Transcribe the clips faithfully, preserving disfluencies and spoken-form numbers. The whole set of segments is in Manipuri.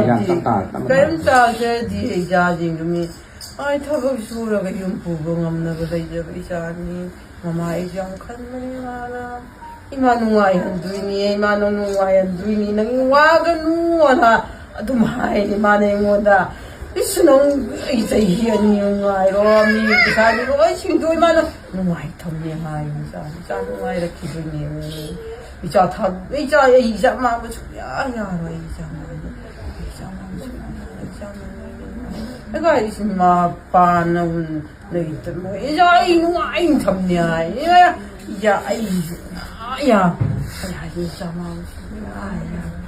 ꯒ꯭ꯌꯥꯟ ꯇꯞ ꯇꯥꯅ, ꯇꯞꯅ ꯀꯔꯤꯝ ꯇꯥꯅ꯫ ꯆꯥꯖꯗꯦ ꯏꯆꯥꯁꯤꯡꯗꯨ꯫ ꯃꯤ ꯑꯩ ꯊꯕꯛ ꯁꯨꯔꯒ ꯌꯨꯝ ꯄꯨꯕ ꯉꯝꯅꯕ ꯂꯩꯖꯕ ꯏꯆꯥꯅꯤ꯫ ꯃꯃꯥ ꯑꯩꯁꯨ ꯌꯥꯝ ꯈꯟꯕꯅꯦ ꯃꯥꯅ꯫ "ꯏꯃꯥ ꯅꯨꯡꯉꯥꯏꯍꯟꯗꯣꯏꯅꯤ, ꯏꯃꯥ ꯅꯪ ꯅꯨꯡꯉꯥꯏꯍꯟꯗꯣꯏꯅꯤ, ꯅꯪ ꯋꯥꯒꯅꯨ" ꯑꯅ ꯑꯗꯨꯝ ꯍꯥꯏꯔꯦ ꯃꯥꯅ ꯑꯩꯉꯣꯟꯗ꯫ "ꯏꯁ ꯅꯪ ꯑꯩ ꯆꯍꯤ ꯑꯅꯤ ꯉꯥꯏꯔꯣ, ꯃꯤ ꯄꯩꯁꯥꯗꯤ ꯂꯣꯏ ꯁꯤꯡꯗꯣꯏ ꯃꯥꯅ ꯅꯨꯡꯉꯥꯏ ꯊꯝꯅꯦ" ꯍꯥꯏ꯫ ꯏꯆꯥ, ꯏꯆꯥ ꯅꯨꯡꯉꯥꯏꯔꯛꯈꯤꯗꯣꯏꯅꯦ꯫ ꯏꯆꯥ ꯊꯥ-, ꯏꯆꯥ, ꯑꯩ ꯏꯆꯥ ꯃꯥꯡꯕ ꯁꯨꯡꯌꯥ ꯌꯥꯔꯣꯏ꯫ ꯑꯩ ꯏꯆꯥ ꯃꯥꯡꯕ, ꯑꯩ ꯏꯆꯥ ꯃꯥꯡꯕ ꯁꯨꯡꯌꯥ ꯌꯥꯔꯣꯏ꯫ ꯏꯆꯥ ꯃꯥꯡꯕ ꯌꯥꯔꯣꯏ꯫ ꯑꯩ ꯏꯆꯥ ꯃꯥꯡꯕ ꯂꯩꯇꯕ ꯃꯣꯏ꯫ ꯏꯆꯥ ꯑꯩ ꯅꯨꯡꯉꯥꯏꯅ ꯊꯝꯅꯤ ꯍꯥꯏ꯫ ꯏꯆꯥ ꯑꯩ, ꯌꯥ, ꯑꯩ ꯍꯥꯏꯗꯤ ꯏꯆꯥ ꯃꯥꯡꯕ ꯁꯨꯡꯌꯥ ꯌꯥꯔꯣꯏ꯫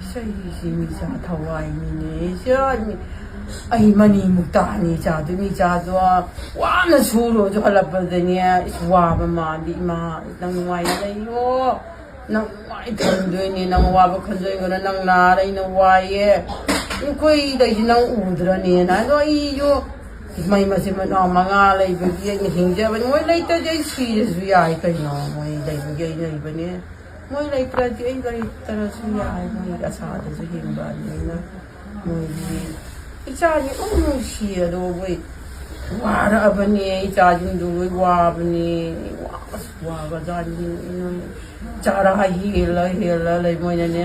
ꯏꯆꯥ ꯑꯩꯁꯤ ꯃꯤꯆꯥ ꯊꯋꯥꯏꯅꯤꯅꯦ꯫ ꯏꯆꯥ ꯑꯩ, ꯑꯩ ꯃꯅꯤ ꯃꯨꯛꯇꯥꯅꯤ ꯏꯆꯥꯗꯨꯅꯤ꯫ ꯏꯆꯥꯗꯣ ꯋꯥꯅ ꯁꯨꯔꯨꯔꯁꯨ ꯍꯜꯂꯛꯄꯗꯅꯦ, ꯏꯁ ꯋꯥꯕ ꯃꯥꯟꯗꯦ꯫ "ꯏꯃꯥ ꯅꯪ ꯅꯨꯡꯉꯥꯏꯅ ꯂꯩꯌꯣ꯫ ꯅꯪ ꯅꯨꯡꯉꯥꯏ ꯊꯝꯗꯣꯏꯅꯦ, ꯅꯪ ꯑꯋꯥꯕ ꯈꯟꯖꯩꯒꯅ ꯅꯪ ꯅꯥꯔ ꯑꯩꯅ ꯋꯥꯏꯌꯦ꯫ ꯑꯩꯈꯣꯏꯗꯩꯁꯤ ꯅꯪ ꯎꯗ꯭ꯔꯅꯦꯅ" ꯑꯗꯣ ꯑꯩꯁꯨ ꯃꯩ ꯃꯆꯤꯟ ꯃꯅꯥꯎ ꯃꯉꯥ ꯂꯩꯕꯒꯤ ꯑꯩꯅ ꯍꯤꯡꯖꯕꯅꯤ꯫ ꯃꯣꯏ ꯂꯩꯇ꯭ꯔꯗꯤ ꯑꯩ ꯁꯤꯔꯁꯨ ꯌꯥꯏ ꯀꯩꯅꯣ꯫ ꯃꯣꯏ ꯂꯩꯕꯒꯤ ꯑꯩ ꯂꯩꯕꯅꯦ꯫ ꯃꯣꯏ ꯂꯩꯇ꯭ꯔꯗꯤ ꯑꯩ ꯂꯩꯇ꯭ꯔꯁꯨ ꯌꯥꯏ꯫ ꯃꯣꯏ ꯑꯁꯥꯗꯁꯨ ꯍꯤꯡꯕꯅꯤꯅ꯫ ꯃꯣꯏꯒꯤ ꯏꯆꯥꯁꯤ ꯌꯥꯝ ꯅꯨꯡꯁꯤ꯫ ꯑꯗꯣ ꯃꯣꯏ ꯋꯥꯔꯛꯑꯕꯅꯦ, ꯏꯆꯥꯁꯤꯡꯗꯣ ꯂꯣꯏ ꯋꯥꯕꯅꯦ꯫ ꯋꯥꯕꯁꯨ ꯋꯥꯕꯖꯥꯠꯅꯤ꯫ ꯆꯥꯔꯥ ꯍꯦꯜꯂ ꯍꯦꯜꯂ ꯂꯩ꯫ ꯃꯣꯏꯅꯅꯦ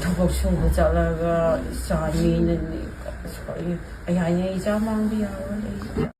ꯊꯕꯛ ꯁꯨꯕ ꯆꯠꯂꯒ ꯏꯆꯥ ꯃꯤꯅꯅꯦ꯫ ꯑꯩ ꯍꯥꯏꯅ ꯏꯆꯥ ꯃꯥꯡꯕ ꯌꯥꯔꯣꯏ꯫